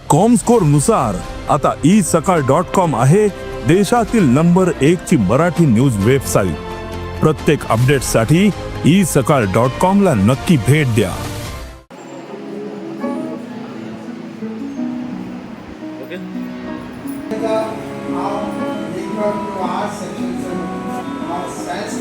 Comscore नुसार आता E सकाळ डॉट कॉम आहे देशातील नंबर एक ची मराठी न्यूज वेबसाईट. प्रत्येक अपडेटसाठी ई सकाळ डॉट कॉम ला नक्की भेट द्या. Art section, science.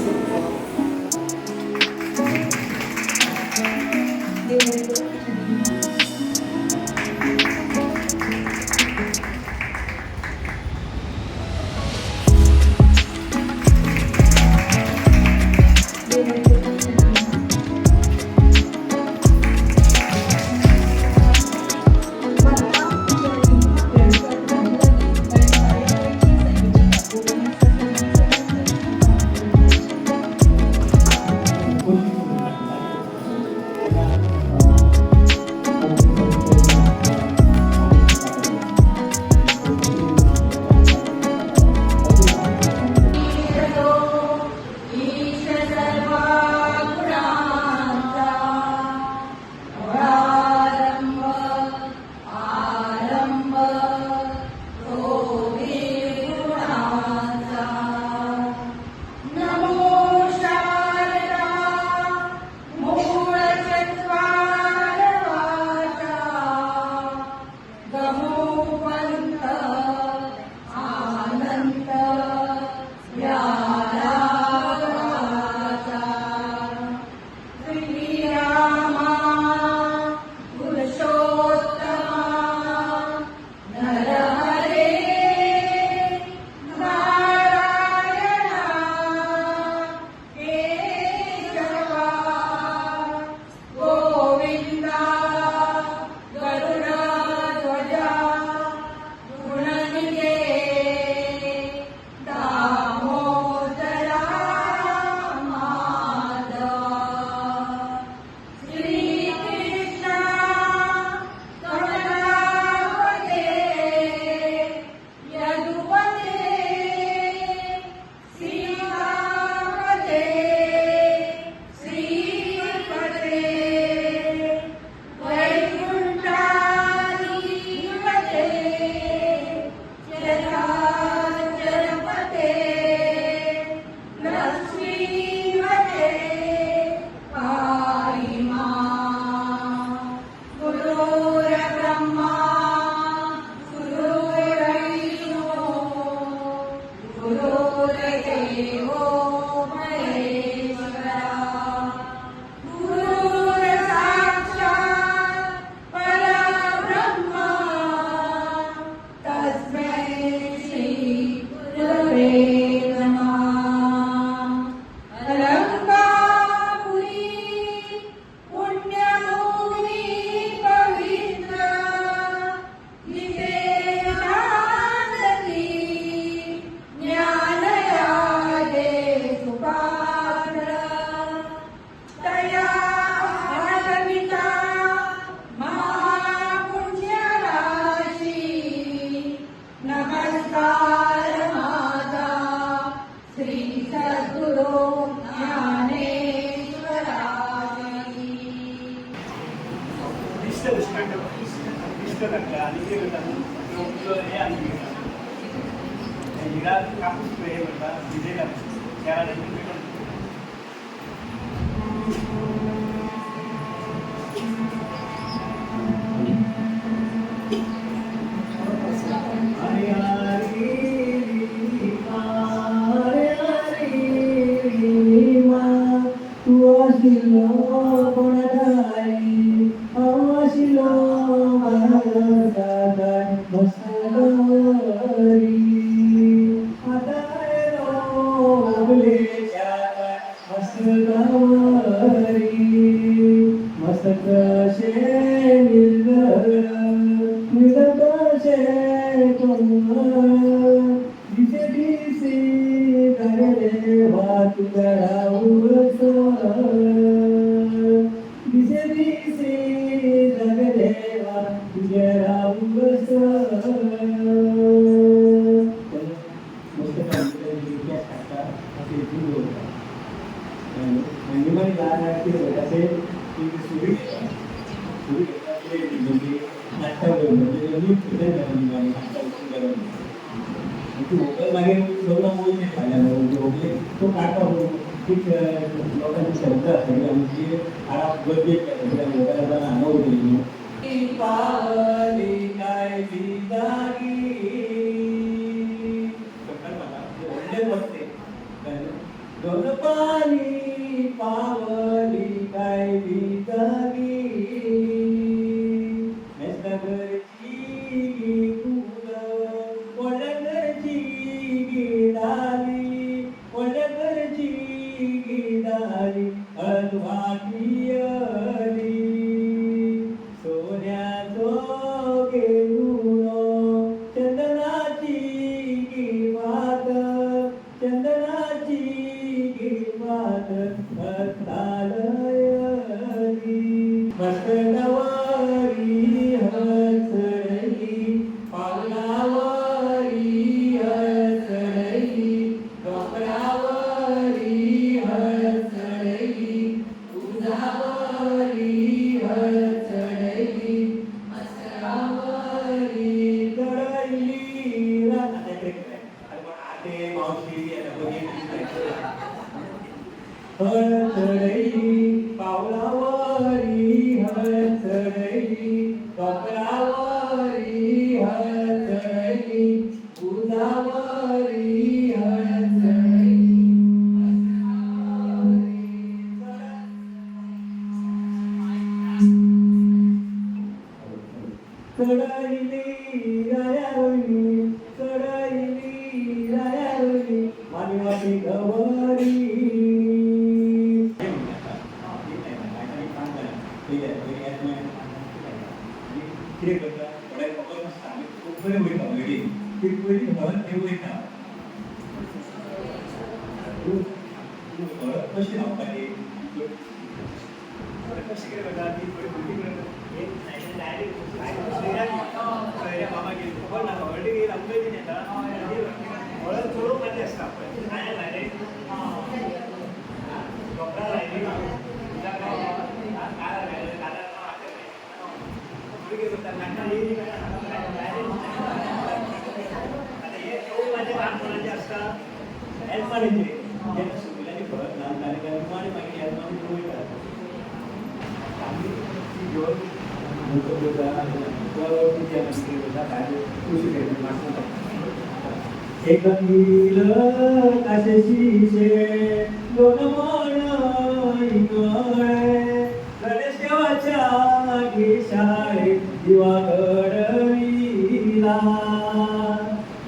दिसतं घातलं आणि ते करता न्हू, हें आनी घेता हिरा कापूस हे करता, भिजयता तेरा. हरी हरी हरी हरी मा, तूं आशिल्लो कोणादारी, हांव आशिल्लो दादाय मस्तरी. आतां आयलो बाबुलेच्या मस्तकावरी, मस्तक अशें निर्दळ निदकाशें कोमल, दिसे दिसे देवा तुझ्या रावस, दिसे दिसे देवा तुझ्या रावस. मस्त इतिहास काडटा अशें हितून दवरता. निमाणी ल्हान कितें करता अशें, ती सुरी घेता, सुरी घेता, नाटकां. म्हणजे लिफ्ट गेलो. ती व्हंकल मागीर लग्नाक वयली फाल्यां व्हंकलेक तो काडपाक ती लोकांची श्रद्धा आसा की आमची हाडाक गरजेक कित्याक व्हंकल आतां हांगा वयतली न्हू. पावली काय बिजागी व्हडलें वचते दोन पाली पावली काय बिजागी मेस्ता घरची गी फुलं व्हडल्या घरची गी दाली व्हडल्या घरची गी दाली हळद वाटियली सोन्याचो गेलुरो चंदनाची गी वात चंदनाची गी वात हस्तालयली मस्तकावरी हसरली पावलावरी हसरली डोंगरावरी हसरली तुझावरी हसरली मस्तकावरी चढली. आते मावशी हळ चढली पावलावरी हळ चढली डोंगरावरी हळ चढली तुझावरी हळ चढली चढाईली रायारोली चढाईली रायारोली मानवाची गवरी. कितें करता थोडे खबर नासता आमी खूब बरें वयता हळदी ती पयली हळद थंय वयता हळद कशी लावपाची. कशें कितें करता ती थोडी भुरगीं एक डायरेक्ट सोयऱ्या बाबा गेली खबर ना हळदी गेली आमकां बी येता हळद चडोवपाची आसता पळय कांय लायले दोतोरा लायली उदक लायलें काजार घातलें काजार भुरगीं करता नाटकां येयली आतां हें चडोवपाचें काम कोणाचें आसता येजमानाचें. जेन्ना सगल्यांनी हळद घालून जालें काय निमाणें मागीर येजमान वयता आमी ती घेवन मोठो करता कितें करता भायर पयशे घेवन मागता. एक नील काशे शिशे दोन मण इंगळे गणेश देवाच्या शाळे दिवा घडविला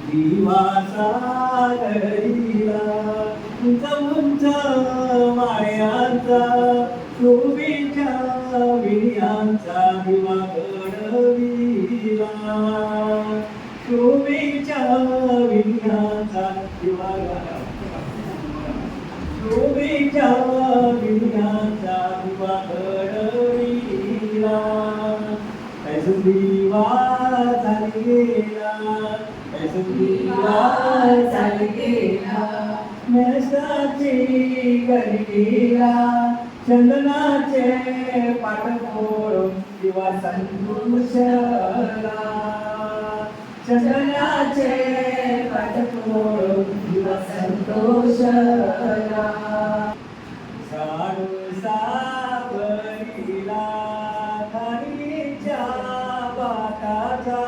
दिवा सादरीला उंच उंच माळ्यांचा शोभेच्या विणयांचा दिवा घडविला शोभेच्या विणयांचा दिवा शोभेच्या विणयांचा दिवा घडविला कैसून दिवा चाली गेला कैसून दिवा चाली गेला मेसाची घरी गेला चंदनाचे पाट फोडून दिवा संतोषला चंदनाचे पाट फोडून दिवा संतोषला साडू सावरीला खारीच्या बाटाचा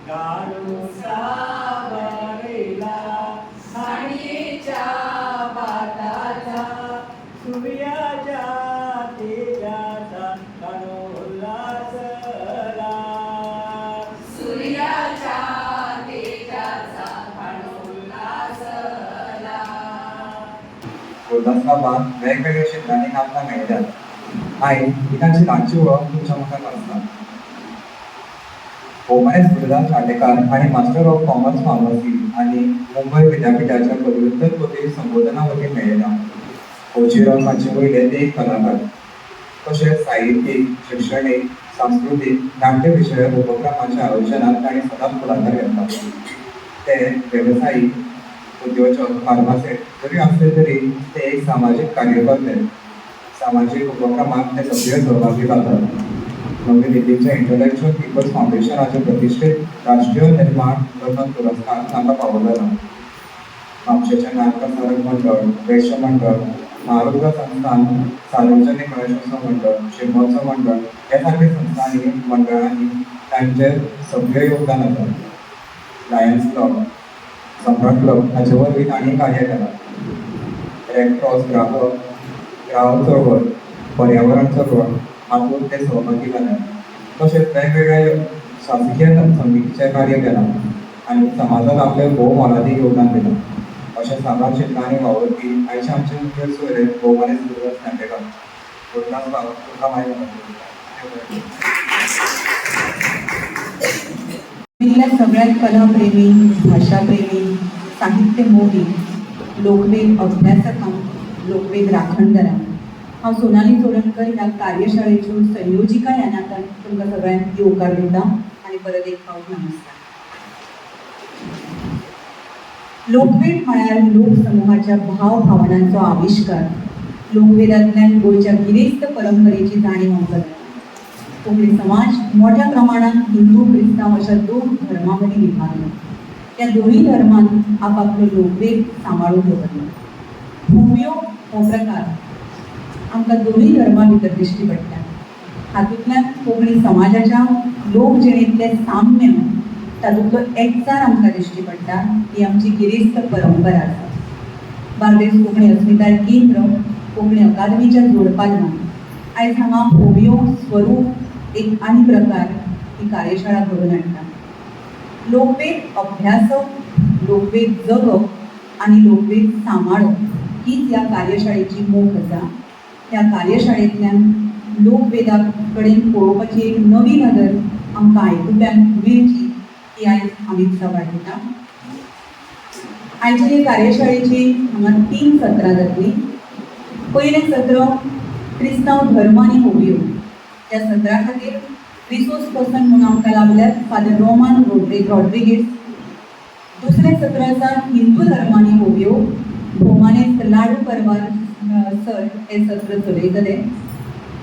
गाडू सावरीला खाणीच्या बाटाचा सूर्याच्या तेजाचा कानो उल्हासला सूर्याच्या तेजाचा उल्हासला. गुरुदास बाबान वेगवेगळ्या क्षेत्रांनी नामना मेळयल्यात. आयज ही तांची ल्हानशी वळख तुमच्या मुखार आसा. भोवमानेस्त गुरुदास चांडेकार हांणी मास्टर ऑफ कॉमर्स फार्मसी आनी मुंबय विद्यापिठाच्या पदव्युत्तर पदवी संबोधना वतीन मेळयला. फौजी रंगाचे वयले ते एक कलाकार. तशेंच साहित्यीक, शिक्षणीक, सांस्कृतीक, नाट्य विशयक उपक्रमाच्या आयोजनात तांणी सदांच फुडाकार घेतला. ते वेवसायीक उद्योजक, फार्मासिस्ट जरी आसले तरी ते एक सामाजीक कार्यकर्ते. सामाजीक उपक्रमांत ते सक्रीय सहभागी जातात. नवी दिल्लीच्या इंटलेक्च्युअल पिपल्स फावंडेशनाचे प्रतिश्ठीत राष्ट्रीय निर्माण रत्न पुरस्कार तांकां फावो जाला. म्हापशेचें ज्ञानप्रसारक मंडळ, वेश्य मंडळ, महारुद्र संस्थान, सार्वजनीक गणेशोत्सव मंडळ, शिगमोत्सव मंडळ हे सारके संस्थांनी, मंडळांनी तांचे सगळे योगदान आसा. लायन्स क्लब, सम्राट क्लब हाचे वरवीं तांणी कार्य केलां. रेड क्रॉस, ग्राहक ग्राहक चळवळ, पर्यावरण चळवळ हातूंत ते सहभागी जाल्यात. तशेंच वेगवेगळ्या शासकीय समितीचें कार्य केलां आनी समाजाक आपलें भोव मोलादीक योगदान दिलां. अशें साबार क्षेत्रांनी वावुरपी आयचे आमचे मुखेल सोयरे भोवमानेस्त गुरुदास खांडेकर. गुरुदास बाब, तुमकां मायक. इल्ल्या सगळ्यात कलाप्रेमी, भाशाप्रेमी, साहित्य मोगी, लोकवेद अभ्यासकांक, लोकवेद राखणदारांक, हांव सोनाली चोडणकर ह्या कार्यशाळेच्यो संयोजिका ह्या नात्यान तुमकां सगळ्यांक येवकार दिता आनी परत एक फावट नमस्कार. लोकवेद म्हळ्यार लोकसमुहाच्या भाव भावनांचो आविश्कार. लोकवेदांतल्यान गोंयच्या गिरेस्त परंपरेची जाणीव आमकां जाता. कोंकणी समाज मोठ्या प्रमाणात हिंदू, क्रिस्तांव अशा दोन धर्मां मदीं विभागला. त्या दोनूय धर्मान आपापलो लोकवेद सांबाळून दवरला. होवयो हो प्रकार आमकां दोनूय धर्मां भितर दिश्टी पडटा. हातूंतल्यान कोंकणी समाजाच्या लोकजिणेंतलें साम्य, तातूंतलो एकचार आमकां दिश्टी पडटा. ही आमची गिरेस्त परंपरा आसा. बार्देस कोंकणी अस्मिताय केंद्र, कोंकणी अकादमीच्या जोडपालवान आयज हांगा होवयो स्वरूप एक आनी प्रकार ही कार्यशाळा घडोवन हाडटा. लोकवेद अभ्यासप, लोकवेद जगप आनी लोकवेद सांबाळप हीच ह्या कार्यशाळेची मोख आसा. ह्या कार्यशाळेंतल्यान लोकवेदा कडेन पळोवपाची एक नवी नदर आमकां आयकुप्यांक मेळची ही आयज हांव इत्सा बाळगिता. आयचे हे कार्यशाळेची हांगा 3 सत्रां जातलीं. पयलें सत्र क्रिस्तांव धर्म आनी होवयो. ह्या सत्रा खातीर रिसोर्स पर्सन म्हणून आमकां लाभल्यात फादर रोमान रॉड्रिगीस. दुसरें सत्र आसा हिंदू धर्म आनी होवयो. भोवमानेस्त लाडू परवार सर हे सत्र चलयतले.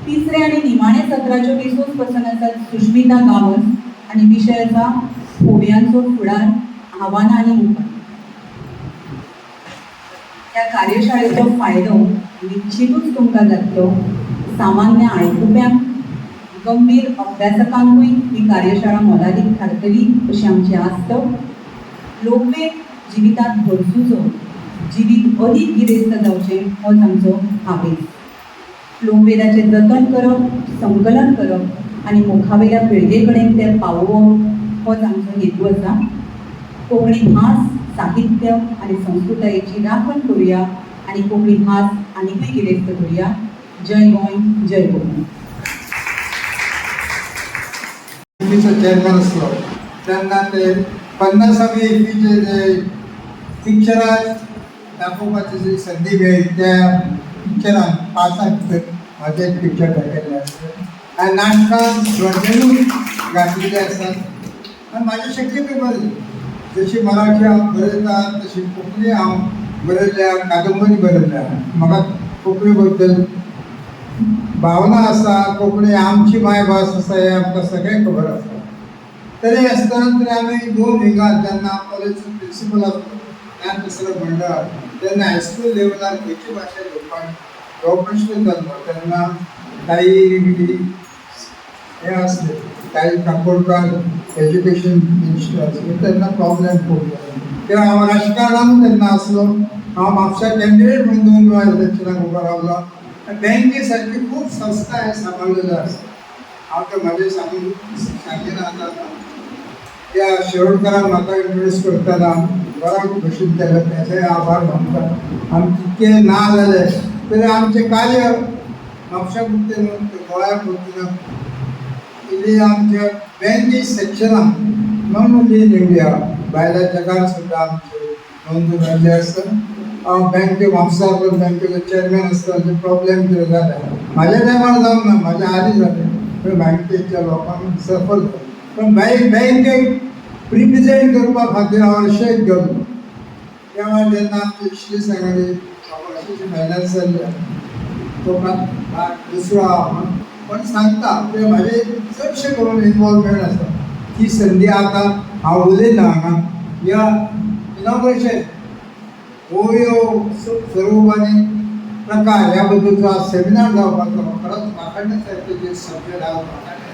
तिसरें आनी निमाणें सत्राच्यो रिसोर्स पर्सन आसात सुष्मिता गांवस आनी विशय आसा होवयांचो फुडार, आव्हानां आनी उपाय. ह्या कार्यशाळेचो फायदो निश्चितूच तुमकां जातलो. सामान्य आयकुप्यांक, गंभीर अभ्यासकांकूय ही कार्यशाळा मोलादीक थारतली अशी आमची आस्त. लोकवेद जिवितांत भरसुचो, जिवीत अदीक गिरेस्त जावचें होच आमचो हावेस. लोकवेदाचें जतन करप, संकलन करप आनी मुखावेल्या पिळगे कडेन तें पावोवप होच आमचो हेतू आसा. कोंकणी भास, साहित्य आनी संस्कृतायेची राखण करुया आनी कोंकणी भास आनीकूय गिरेस्त करुया. जय गोंय, जय कोंकणी. इफ्फीचो चेअरमॅन आसलो तेन्ना ते 50वी इफ्फीचे जे पिक्चरां दाखोवपाची जी संदी मेळ्ळी, त्या पिक्चरान 5 भितर म्हाजें एक पिक्चर दाखयल्लें आसा आनी नाटकां स्वर्णेनूय घातलेलीं आसात. आनी म्हाजें शक्य तें बरें, जशी मराठी हांव बरयता तशी कोंकणी हांव बरयल्ल्या, कादंबरी बरयल्या. म्हाका कोंकणी बद्दल भावना आसा. कोंकणी आमची मायभास आसा हें आमकां सगळें खबर आसा. तरी आसतना तरी आमी दोन विंगात जेन्ना कॉलेज प्रिंसिपल आसलो ज्ञानप्रसारक मंडळात, तेन्ना हायस्कूल लेवलार खंयची भाशा घेवपाक हो प्रश्न जाल्लो. तेन्ना काही हे आसले, काही काकोडकार एज्युकेशन मिनिस्टर आसले, तेन्ना प्रॉब्लेम खूब जालो. कित्याक हांव राजकारणानूय तेन्ना आसलो. हांव म्हापशा कॅन्डिडेट म्हणून 2 वेळा इलेक्शनाक उबो रावलो. बँके सारकी खूब संस्था हे सांबाळलेल्यो आसा. हांव ते म्हाजें सांगून सांगिना आतां. त्या शिरोडकरान म्हाका इंट्रोड्यूस करतना बऱ्या भशेन केलें, तेचेय आभार मानता. आमी तितके ना जाले तरी आमचें कार्य म्हापशा पुरतें न्हू, गोंया पुरतें न्हू, इल्ली आमच्या बँके सेक्शनाक not only in India, भायल्या जगान सुद्दां आमचे नोंद जाल्ले आसता. हांव बँके म्हापसा बँकेचो चेअरमॅन आसतना प्रॉब्लेम कितें जाले, म्हाज्या टायमार जावंक ना, म्हाज्या आदी जालें, पूण बँकेच्या लोकांक सफर जालें. पण बँकेक रिप्रेझेंट करपा खातीर हांव रशियेक गेलो. तेव्हा जेन्ना आमचे श्री सांगली अशी फायनान्स जाल्ली, तो दुसरो आहा म्हणून पण सांगता कित्याक म्हाजें चडशें करून इनवॉल्वमेंट आसा. ती संदी आतां हांव उलयना हांगा ह्या इनॉग्रेशन होळयो स्वरूप आनी प्रकार ह्या बद्दलचो आज सेमिनार जावपाचो खरोच वाखाणण्या सारके जे सब्जॅक्ट हांव वाखाणले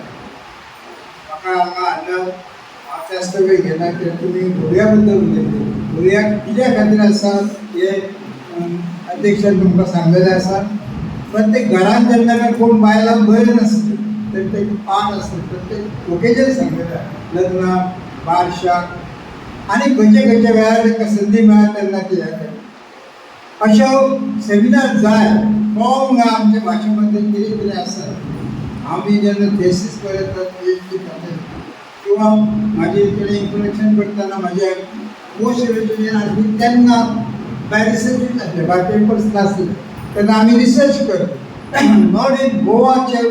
म्हाका हांगा हाडल्या. हांव जास्त वेळ घेना कित्याक तुमी होळया बद्दल उलयले. होळया कित्या खातीर आसा हें अध्यक्षान तुमकां सांगलेलें आसा. प्रत्येक घरान जेन्ना काय कोण बायलां बरें नासलें तर तेका पान आसता, प्रत्येक ओकेजन सांगलेलें आसा, लग्नाक, बारशाक आनी खंयच्या खंयच्या वेळार तांकां संदी मेळटा तेन्ना ती हें करता. अश्यो सेमिनार जाय कळोंक ना आमच्या भाशे बद्दल कितें कितें आसा. आमी जेन्ना थेसीस बरयतात पीएचडी खातीर किंवा म्हाजी कडेन इंट्रोडक्शन करतना म्हाजे पोस्ट ग्रॅज्युएशन आसली तेन्ना बाय रिसर्चूच आसलें, बाय पेपर्स नासले तेन्ना आमी रिसर्च करता not in गोवाचे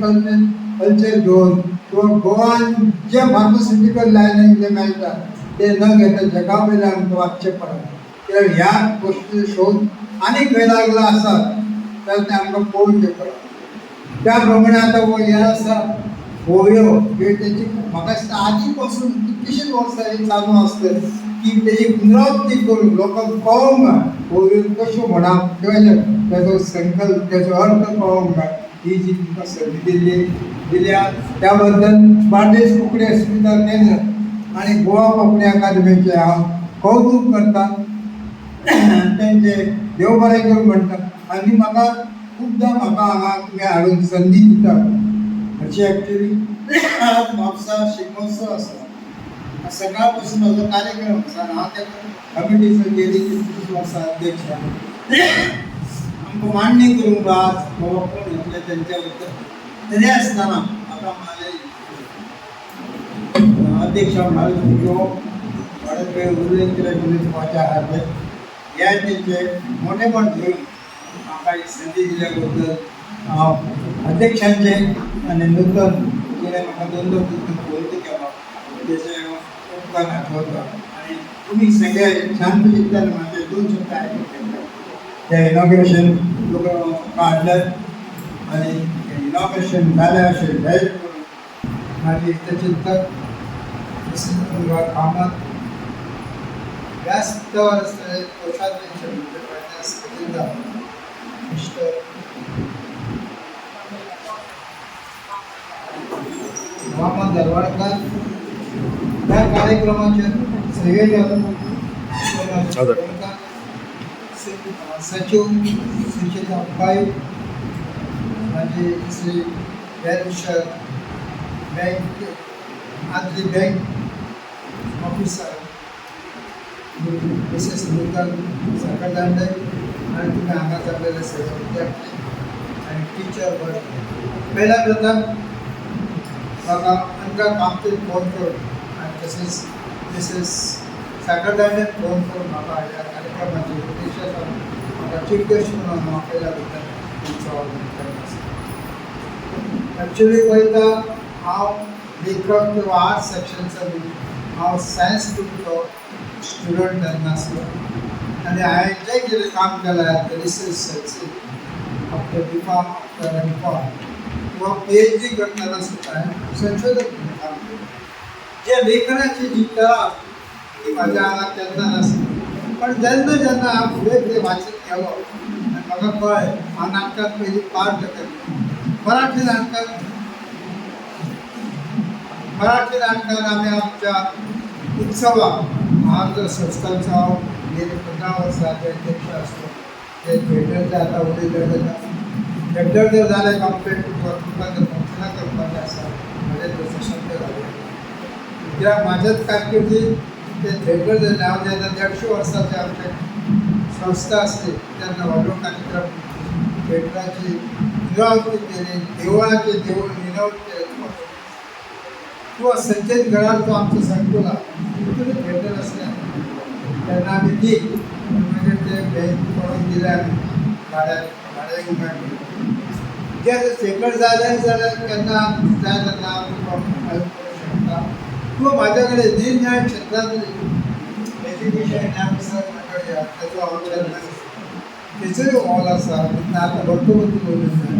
कल्चर घेवन किंवा गोवान जे फार्मास्युटिकल लायनीन जे मेळटा ते न घेता जगा वयल्यान आमकां वाचचें पडटा. कित्याक ह्या गोश्टीचो शोध आनी खंय लागला आसा तर तें आमकां पळोवचें पडटा. त्या प्रमाणे आतां हें आसा होळयो ह्यो तेची म्हाका दिसता आदी पासून कितलींशींच वर्सां ही चालू आसतली की तेजी पुनरावृत्ती करून लोकांक कळोंक जाय होळयो कश्यो म्हणप किंवा तेजो संकल्प तेजो अर्थ कळोंक जाय. ही जी तुमकां संदी दिल्या त्या बद्दल बार्देस कोंकणी अस्मिता केंद्र आनी गोवा कोंकणी अकादमीचें हांव कौतूक करता, तेंचे देव बरें करूं म्हणटा. आनी म्हाका खुबदां म्हाका हांगा तुमी हाडून संदी दिता. हरशीं एक्चुली आज म्हापसा शिगमोत्सव आसा, सकाळ पासून म्हजो कार्यक्रम आसा. हांव त्या कमिटीचो गेली कितलींशींच वर्सां अध्यक्ष. आमकां मांडणी करूंक आज बाबा कोण येतले तेंच्या बद्दल तरी आसतना म्हाका म्हाजे अध्यक्ष म्हणाले तुज्यो थोडे वेळ उलयत कित्याक उलयत आहा ते ह्या तेंचे मोठेपण धरून म्हाका ही संदी दिल्या बद्दल हांव अध्यक्षांचे आनी नूतन जिणें म्हाका दोन दोन तीन फोन केलो तेचे उपकार आठवता. आनी तुमी सगळे शांत चित्तान म्हाजे दोन शब्द आयकून घेतले. ते इनॉग्रेशन लोक काडल्यात आनी इनॉग्रेशन जालें अशें जाहीर करून म्हाजी हितचिंतक अनुराग कामत व्यासपीठावर असलेले कोषाध्यक्ष म्हणजे फायनान्स खजिनदार मिस्टर वामन दरवाडकर, त्या कार्यक्रमाचे संयोजक सचिव सुचिता पै, माझे श्री बॅरिस्टर बँक आदली बँक ऑफिसर मिसेस नूतन साखरदांडे आणि तुम्ही हांगा जमलेले सगळे विद्यार्थी आणि टीचर वर्ग. पहिल्या प्रथम म्हाका अंका कामतीन फोन करून आनी तशेंच मिसेस साखरदांडेन फोन करून म्हाका ह्या कार्यक्रमाची उद्देश आसा म्हाका चीफ गेस्ट म्हणून हांव आपयल्या बद्दल तुमचो आसा. एक्चुली पळयता हांव लेखक किंवा आर्ट सेक्शनचो न्हू, हांव सायन्स ग्रुपचो स्टुडंट तेन्ना आसलो आनी हांवें जें कितें काम केलां research sciences after B Pharm after M Com किंवा पीएचडी करतना सुद्दां हांवें संशोधक म्हणून काम केलें. जे लेखनाची जी कला ती म्हाज्या आंगात केन्ना नासली, पण जेन्ना जेन्ना हांव फुडें फुडें वाचत गेलो आनी म्हाका कळ्ळें हांव नाटकांत पयलीं पार्ट घेतालो. मराठी नाटकान आमी आमच्या उत्सवाक महाराष्ट्र संस्थांचो हांव गेली 15 वर्सां ते अध्यक्ष आसलो. ते थिएटरचे आतां उलयले तेन्ना थिएटर जर जालें कंप्लीट तुमकां जर फंक्शनां करपाचें आसा म्हजें तशें शब्द घालूं कित्याक म्हाज्याच कारकिर्दीत ते थिएटर जालें. हांव जेन्ना 150 वर्सांचे आमचे संस्था आसली तेन्ना व्हडलो कार्यक्रम थिएटराची पुनरावृत्ती केली, देवळाचे देवूळ रिनोवेट केलें किंवा संचेत गडार तो आमचो संकुला तितून थिएटर आसलें तेन्ना आमी दी मागीर ते बँक कोणाक दिले आमी भाड्याक भाड्याक मेळ्ळें. जे थिएटर जालें जाल्यार केन्ना जाय तेन्ना आमी हेल्प करूंक शकता किंवा म्हाज्या कडेन निरनिराळ्या क्षेत्रांतली एज्युकेशन ह्या मंडळ ताचो हांव चॅरमॅन आसा, तेचोय हॉल आसा. आतां भरपूर उलोवंक जाय.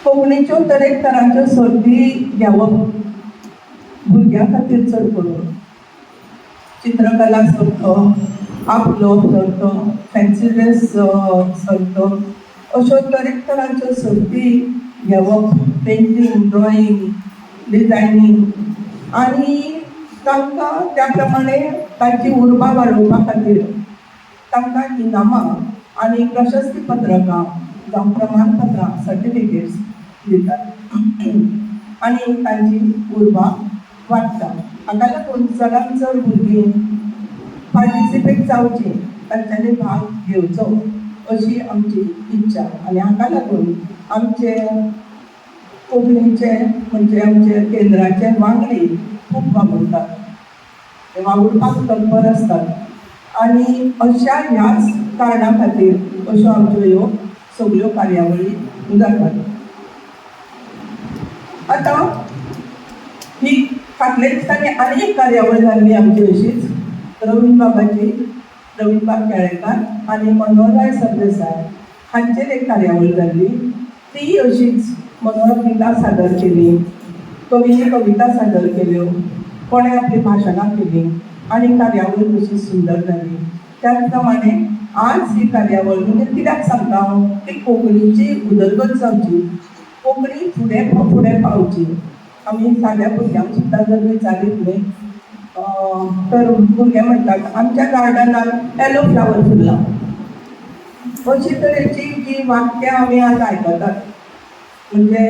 कोंकणीच्यो तरेकतरांच्यो सर्ती घेवप भुरग्यां खातीर चड करून चित्रकला सर्त, आपउलोवप सर्त, फॅन्सी ड्रेस सर्त, अश्यो तरेकतरांच्यो सर्ती घेवप, पेंटींग, ड्रॉइंग, डिजायनींग आनी तांकां त्या प्रमाणे तांची उर्बा वाडोवपा खातीर तांकां इनामां आनी प्रशस्ती पत्रकां जावं प्रमाणपत्रां, सर्टिफिकेट्स दितात आनी तांची उर्बा वाडटा. हाका लागून चडांत चड भुरगीं पार्टिसिपेट जावची, तांच्यांनी भाग घेवचो अशी आमची इच्छा. आनी हाका लागून आमचे कोंकणीचे म्हणजे आमचे केंद्राचे वांगडी खूब वावुरतात, ते वावुरपाक तत्पर आसतात आनी अशा ह्याच कारणा खातीर अश्यो आमच्यो ह्यो सगळ्यो कार्यावळी जातात. आतां ही फाटल्या दिसांनी आनी एक कार्यावळ जाल्ली आमची अशीच, रवीन्द्रबाबाची, रवीन्द्रबाब केळेकार आनी मनोहरराय सरदेसाय हांचेर एक कार्यावळ जाल्ली. ती अशीच मनोहर गितां सादर केली, कवींनी कविता सादर केल्यो, कोणें आपली भाशणां केली आनी कार्यावळ कशी सुंदर जाली. त्याच प्रमाणे आज ही कार्यावळ म्हणजे कित्याक सांगता हांव की कोंकणीची उदरगत जावची, कोंकणी फुडें फुडें पावची. आमी साद्या भुरग्यांक सुद्दां जर विचारीत न्ही तर भुरगे म्हणटात आमच्या गार्डनान येलो फ्लावर फुल्ला. अशी तरेची जी वाक्यां आमी आज आयकतात, म्हणजे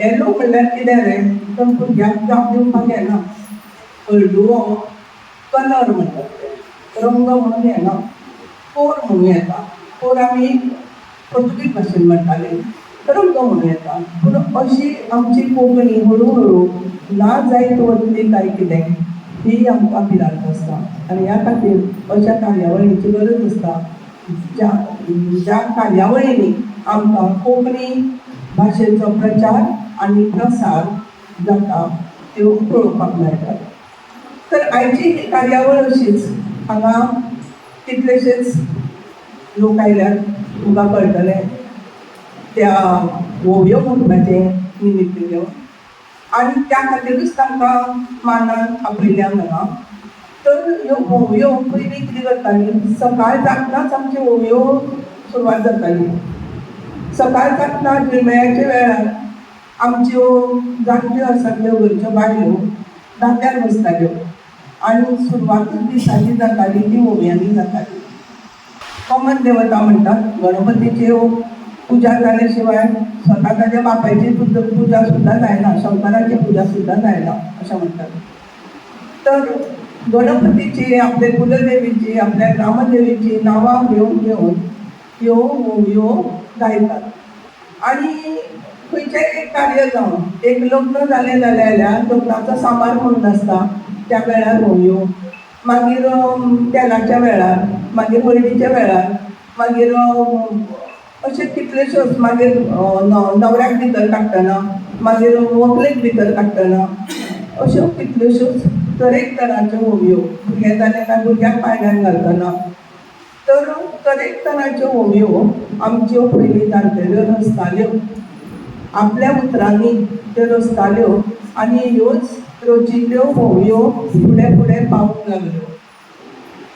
येलो म्हणल्यार कितें रे, तर भुरग्यांक जाप दिवपाक येना. हळडुवो कलर म्हणटात ते, रंग म्हणून येना, कोर म्हणून येता. कोर आमी पोर्तुगीज भाशेन म्हणटाले, रंग म्हणून येता. पूण अशी आमची कोंकणी हळू हळू ना जायत वतली काय कितें ही आमकां भिरांत आसता. आनी ह्या खातीर अशा कार्यावळींची गरज आसता, ज्या ज्या कार्यावळींनी आमकां कोंकणी भाशेचो प्रचार आनी प्रसार जाता त्यो पळोवपाक मेळटात. तर आयची ही कार्यावळ अशीच, हांगा कितलेशेच लोक आयल्यात, तुमकां कळटलें त्या होवयो म्हणपाचें निमित्त घेवन, आनी त्या खातीरूच तांकां मानान आपयल्या हांगा. तर ह्यो होवयो पयलीं कितें करतालीं, सकाळ जातनाच आमच्यो होवयो सुरवात जाताली. सकाळ जातना झिळमेळ्याच्या वेळार आमच्यो जाणट्यो आसात त्यो घरच्यो बायलो दांत्यार बसताल्यो आनी सुरवातूच दिसाची जाताली ती होवयांनी जाताली. कॉमन देवता म्हणटात गणपतीच्यो पुजा जाल्या शिवाय स्वता ताच्या बापायची पुजा सुद्दां जायना, शंकराची पुजा सुद्दां जायना अशें म्हणटात. तर गणपतीची, आपल्या कुलदेवीची, आपल्या ग्रामदेवीची नांवां घेवन घेवन ह्यो होवयो गायतात. आनी खंयचेंय एक कार्य जावं, एक लग्न जालें जाल्यार लग्नाचो सांबार म्हणून आसता त्या वेळार होवयो, मागीर तेलाच्या वेळार, मागीर हळदीच्या वेळार, मागीर अशे कितलेश्योच, मागीर न्हवऱ्याक भितर काडटना, मागीर व्हंकलेक भितर काडटना, अश्यो कितल्योश्योच तरेकतरांच्यो होवयो. भुरगें जालें काय भुरग्याक पाळण्यांत घालतना, तर तरेकतरांच्यो होवयो आमच्यो पयलीं जाणटेल्यो रचताल्यो, आपल्या उतरांनी त्यो रचताल्यो आनी ह्योच रचिल्ल्यो होवयो फुडें फुडें पावूंक लागल्यो.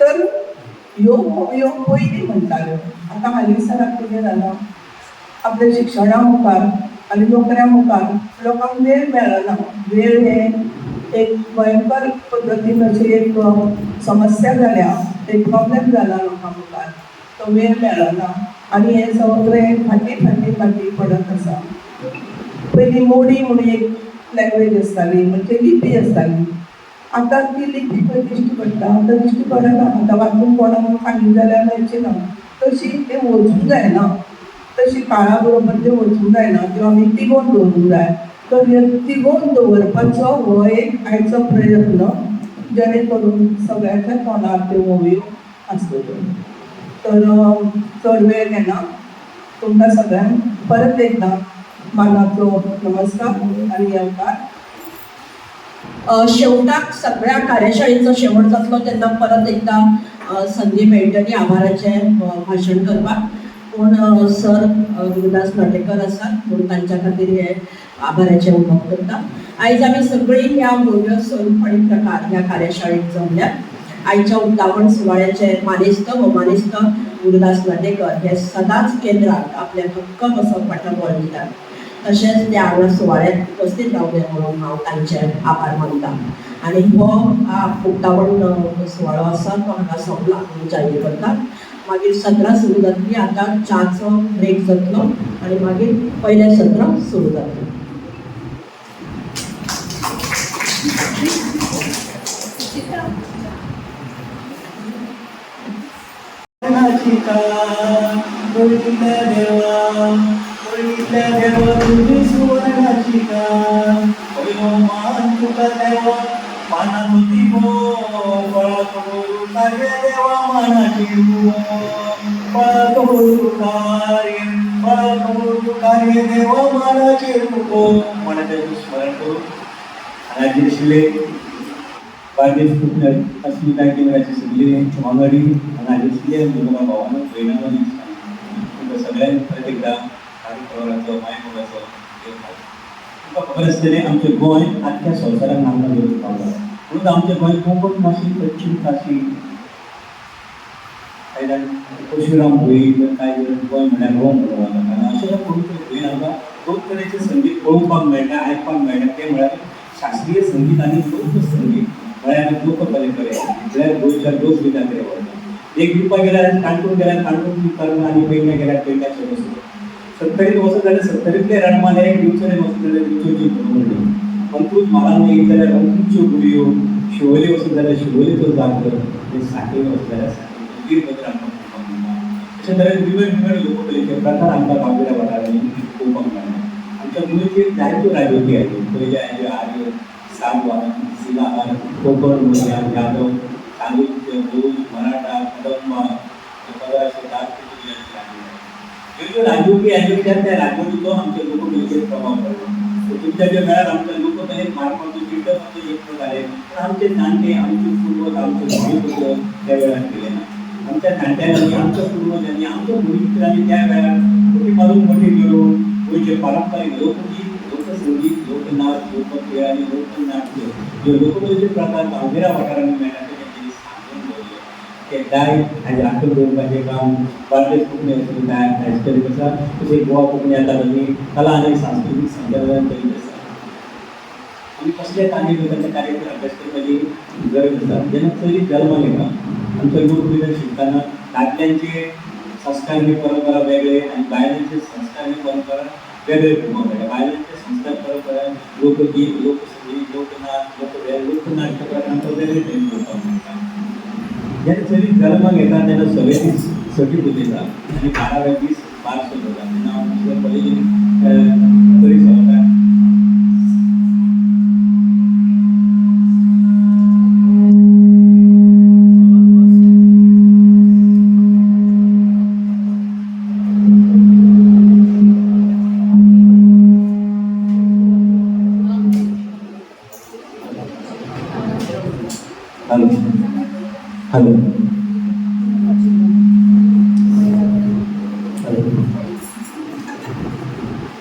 तर ह्यो होवयो पयलीं म्हणटाल्यो. आतां हालींसराक कितें जालां, आपल्या शिक्षणा मुखार आनी नोकऱ्या मुखार लोकांक वेळ मेळना. वेळ हें एक भयंकर पद्दतीन अशी एक समस्या जाल्या, एक प्रॉब्लेम जाला लोकां मुखार, तो वेळ मेळना आनी हें सगळें फाटीं फाटीं फाटीं पडत आसा. पयलीं मोडी म्हणून एक लँग्वेज आसताली, म्हणजे लिपी आसताली. आतां ती लिपी खंय दिश्टी पडटा, आतां दिश्टी पडना. आतां वाचूंक कोणाक सांगली जाल्यार मेळची ना, तशी तें वचूंक जायना, तशी काळा बरोबर तें वचूंक जायना, त्यो आमी तिगोवन दवरूंक जाय. तर तिगोवन दवरपाचो हो एक आयचो प्रयत्न, जेणे करून सगळ्यांच्या तोंडार त्यो होवयो आसतल्यो. तर चड वेळ घेना, तुमकां सगळ्यांक परत एकदां मानाचो नमस्कार आनी येवकार. शेवटाक सगळ्या कार्यशाळेचो शेवट जातलो तेन्ना परत एकदां संदी मेळटली आभाराचें भाशण करपाक. पूण सर गुरुदास नाटेकर आसात म्हणून तांच्या खातीर हे आभाराचें उलोवप करता. आयज आमी सगळीं ह्या भव्य स्वरूप आनी प्रकार ह्या कार्यशाळेत जमल्यात. आयच्या उक्तावण सुवाळ्याचे मानेस्त भोवमानेस्त गुरुदास नाटेकर हे सदांच केंद्राक आपल्या भक्कम असो पाठबळ दितात. तशेंच ते हांगा सुवाळ्यात उपस्थित रावले म्हणून हांव तांचे आभार मानता. आनी हो उक्तावण सुवाळो आसा तो हांगा सोंपला म्हणून जाहीर करता. मागीर सत्रां सुरू जातली. आतां च्याचो ब्रेक जातलो आनी मागीर पयलें सत्र सुरू जातलें. स्मरण करून हांगा आशिल्ले बार्देस कोंकणी अस्मिताय केंद्राचे सगळे वांगडी हांगा आशिल्ले म्हज्या भावांनो भयणांनो तुमकां सगळ्यांक परत एकदां कार्यक्रमाचो मायमोगाचो. तुमकां खबर आसतलें आमचें गोंय आख्ख्या संवसाराक नामना जोडूंक पावलां. म्हणून आमचें गोंय कोंकण काशी पश्चीम काशी कांय जाण परशुराम भूंय तर कांय जाण गोंय म्हळ्यार रोम म्हणून वता. अशें पवित्र भूंयेन आमकां दोन तरेचें संगीत पळोवपाक मेळटा, आयकपाक मेळटा. तें म्हळ्यार शास्त्रीय संगीत आनी लोकसंगीत म्हळ्यार लोककले कडेन म्हळ्यार गोंयच्या लोकगितां कडेन वता. एक दिवपाक गेल्यार काणकोण गेल्यार काणकोण करून आनी पेडण्या गेल्यार पेडण्याचें वचून सत्तरीत वचत जाल्यार सत्तरींतले रणमाले, दिवचले वचत जाल्यार दिवचलची फुगडी, अंत्रूज म्हालान येयत जाल्यार अंत्रूजच्यो गुडयो, शिवोले वचत जाल्यार शिवोलेचो जागर, साखळी वचत जाल्यार साखळी वीरभद्र आमकां पळोवपाक मेळटा. अशे तरेन विंगड विंगड लोककलेचे प्रकार आमकां गांवगिऱ्या वाठारांनी पळोवपाक मेळटा. आमच्या गोंयचेर जायत्यो राजवटी आयल्यो. पयले आयल्यो आर्य, सातवाहन, शिलाहार, कोंकण, मोरया, यादव, चालुक्य, भोज, मराठा, कदंबा, ह्यो राजवटी आयल्यो त्या त्या राजवटीचो आमच्या लोककलेचेर प्रभाव पडलो. तुमच्या वेळार आमच्या लोककलेक मारपाचो चिड्डपाचो यत्न जाले, पूण आमचे जाणटे, आमचे पूर्वज, आमचे भुमिपुत्र त्या वेळार केले ना. आमच्या जाणट्यांनी, आमच्या पूर्वजांनी, आमच्या भुमिपुत्रांनी त्या वेळार मोठी मारून मोठी घेवन गोंयचे पारंपारीक लोकगीत, लोकसंगीत, लोकनाच, लोकखेळ आनी लोकनाट्य ज्यो लोककलेचे प्रकार गांवगिऱ्या वाठारांनी मेळटा ते तेंच्यांनी सांगून दवरले. ते दायज हाजें राखून दवरपाचें काम बार्देस कोंकणी अस्मिताय आयज करीत आसा. तशें गोवा कोंकणी अकादमी कला आनी सांस्कृतीक संचालनालय करीत आसा. आमी कसले तांणी तांच्या कार्याचेर अभ्यास करपाची गरज आसा. जेन्ना चली जल्माक येता आमचो लोकवेद शिकतना दादल्यांचे संस्कार ही परंपरा वेगळे आनी बायलांचे संस्कार ही परंपरा वेगळे पळोवपाक मेळटा. बायलांचे संस्कार परंपरा लोकगीत, लोकसंगीत, लोकनाच, लोकवेळ, लोकनाट्य प्रकार आमकां वेगळे तरेन पळोवपाक मेळटा. जेन्ना चली जल्माक येता तेन्ना सवे दीस सटी पुजयता आनी 12व्या दीस बारसो जाता. तेन्ना हांव दुसऱ्या कॉलेजीन तरी सरता. हॅलो हॅलो हॅलो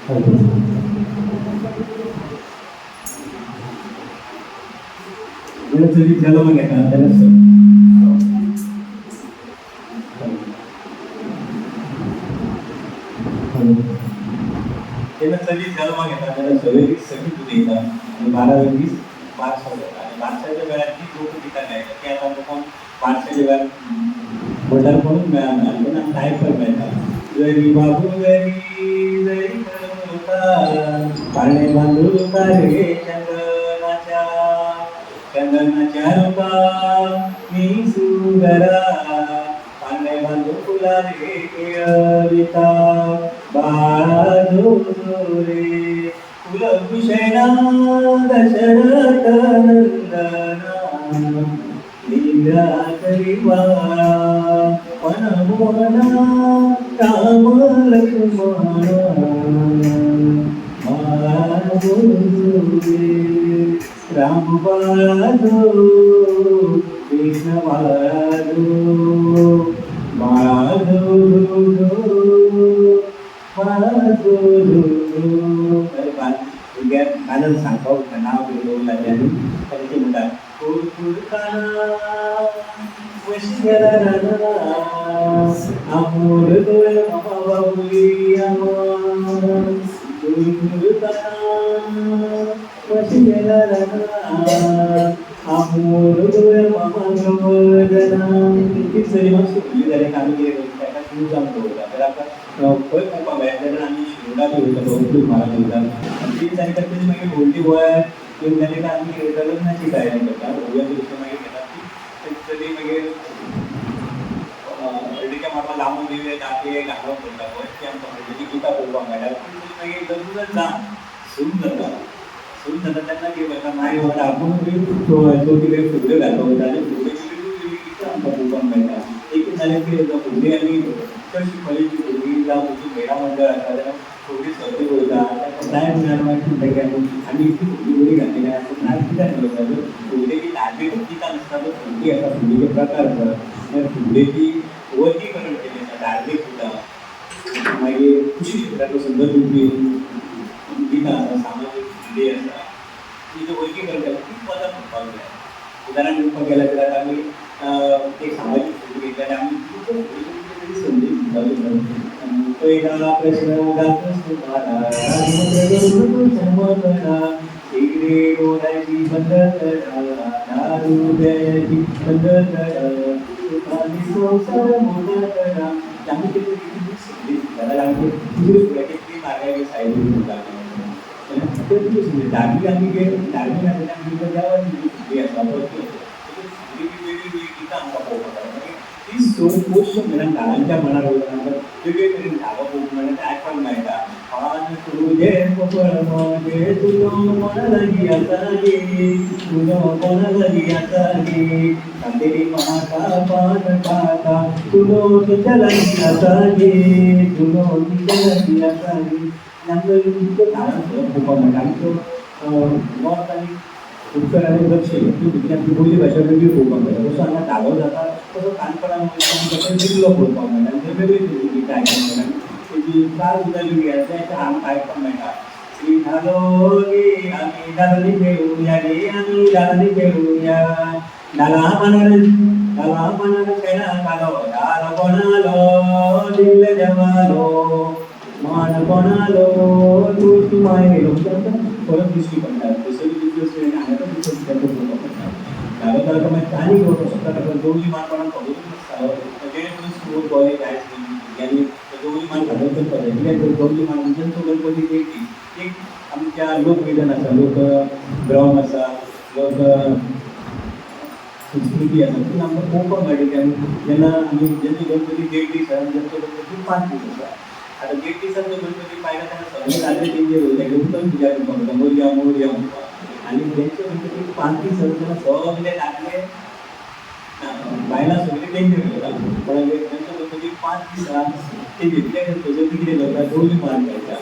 हॅलो जेन्ना चली जल्माक येता तेन्ना जेन्ना चली जल्माक येता तेन्ना सवे दीस सटी पुजयता आनी 12व्या दीस बारसो जाता. आनी बारशाच्या वेळार जी लोकगितां गायता ती आतां आमकां बारशाच्या वेळार म्हणल्यार कोणूच मेळना आनी तेन्ना आमकां आयकपाक मेळटा. जरी बाबू जरी जरी पाळणे बांदू रे चंदनाच्या चंदनाच्या रुपा मी सुंदरा पाळणे बांदू फुला रे केळविता बाळा जो रे कुलभूषणा दशरथ नंदना निद्रा करी बाळा मनमोहना राम लक्ष्मणा बाळा जो रे. राम बाळाजो कृष्ण बाळाजो बाळाजो जो बाळाजो जो. भुरग्याक कानान सांगपाक उरता नांव कितें दवरलां तें आनी ताका म्हणटा कुरकुरकाना वशी गेला राना आमोर दोळे मामा बाबुली आमा कुरकुरकाना वशी गेला राना आमोर दोळे मामा गवजना. ती चली मातशी व्हडली जाली आमी कितें करता ताका तुळजाम दवरता. तर आतां खंय पळोवपाक मेळटा जाल्यार आमी शिरोडा दवरता, अब्दुल महाराज दवरता. ती जाली काय तेजी मागीर व्हडली वयार येवन जाली काय आमी कितें करता लग्नाची तयारी करता. होवयाच्या दिसा मागीर घेतात ती चली मागीर हळदीच्या माटवान लांबून दिवे दाखले घालप करता पळय ती आमकां हळदीची गितां पळोवपाक मेळटा. पूण ती मागीर लग्न जावन सून जाता. सून जाता तेन्ना कितें करता मागीर वांगडा आपूण बी चवथी कडेन फुगड्यो घालपाक वता आनी फुगड्योची वेगळी वेगळी गितां आमकां पळोवपाक मेळटा. एक जाल्यार कितें जाता फुगडी आमी चडशी कॉलेजी भुरगीं जावं खंयची महिला मंडळ आसा जाल्यार फुगडी सर्ती वयता. ताका जाय म्हणल्यार मागीर म्हणटा की आमी इतली फुगडी बरी घातली आसा नाच कित्याक घालता. फुगडेची धार्मीक गितां नासता तर फुगडी आसा, फुगडीचे प्रकार आसा, मागीर फुगडेची वर्गीकरण केल्लें आसा, धार्मीक सुद्दां. मागीर कृशी क्षेत्रांतलो सुंदर दिवपी गितां आसा, सामाजीक फुगडी आसा, तिचें वर्गीकरण केलां. ती पदां म्हणपाक जाय. उदाहरण दिवपाक गेल्यार तर आतां आमी एक सामाजीक फुगडी घेतली आनी आमी तितून फुगडीची तरी संदेश दिवपाक जाय. पहिला प्रश्न गातोस तुम्हाला सिगरेट ओढायची बंद करा, दारू प्यायची बंद करा, सुखाने संसार मोठा करा. आमी कितें संदेश दिता जाल्यार आमचे दुसरी फुडें कितली मार्गाची सायड म्हणटा ते तुमी संदेश. धार्मीक आमी धार्मीक आसा तें आमची देवाची फुगडी आसा, भक्ती आसा, फुगडी वेगळी वेगळी गितां आमकां पळोवपाक मेळटा. मागीर ती सोड पौष म्हयन्यान धालांच्या मनार वयता आमकां वेगळे तरेन धालो पळोवंक मेळटा, तें आयकपाक मेळटा. पान तुजें कपळ म्हजें तुजो कोणा लागीं आसा गे, तुजो कोणा लागीं आसा गे, सांतेरी म्हाका पान खाता तुजो तुज्या लागीं आसा गे, तुजो तुज्या लागीं आसा गे. आनी आमकां इतको धालां फरक पळोवपाक मेळटा. आमचो नॉर्थ आनी उत्तर आनी दक्षीण हितून भितर आमची बोली भाशा वेगळी पळोवपाक मेळटा. जसो हांगा धालो जाता तसो काणकोणान वयता आमकां थंय दिल्लो पळोवपाक मेळटा आनी थंय वेगळी तरेची गितां आयकूंक मेळटा. तेजी चाल सुद्दां वेगळी आसा, तें आमकां आयकपाक मेळटा. श्री धालो गे आमी धालांनी खेळुया गे, आमी धालांनी खेळुया, धाला मानार धाला मानार खेळा घालो, धालो कोणालो दिल्ले देवालो, मान कोणालो तुळशी मायेलो. म्हणजे आमकां फरक दिश्टी पडटा. थंयसरूय दुसऱ्यो आनी हांगा दुसऱ्यो तांकां पळोवपाक पडटा. धालो जालो मागीर आनी घेवपाक शकता. ताका दवली मान कोणाक खबरूच नासता. जेणे करून स्कूल कॉलेज हाय स्कूल भुरग्यांनी दवली मान घालून करपाक जाय. कित्याक दवली मान म्हणजे तो गणपती एक दीस एक आमच्या लोकवेदन आसा, लोक भ्रम आसा, लोक संस्कृती आसा, ती आमकां पळोवपाक मेळटा. की आमी जेन्ना आमी जेन्ना गणपती 1.5 दीस आसा, जेन्ना गणपती 5 दीस आसा. आतां 1.5 दिसान जो गणपती पायला तेन्ना सगळे दादले तेंचेर वयता घेवन पुजा करपाक वता, मोरया मोरया म्हणपाक. आनी जेंचे गणपती 5 दीस आसा तेन्ना सगळे दादले बायलां सगळीं तेंचेर वयता. पण जेंचो गणपती 5 दीस आसा ते जितले थंयसर कितें करता, दवली मान घालता.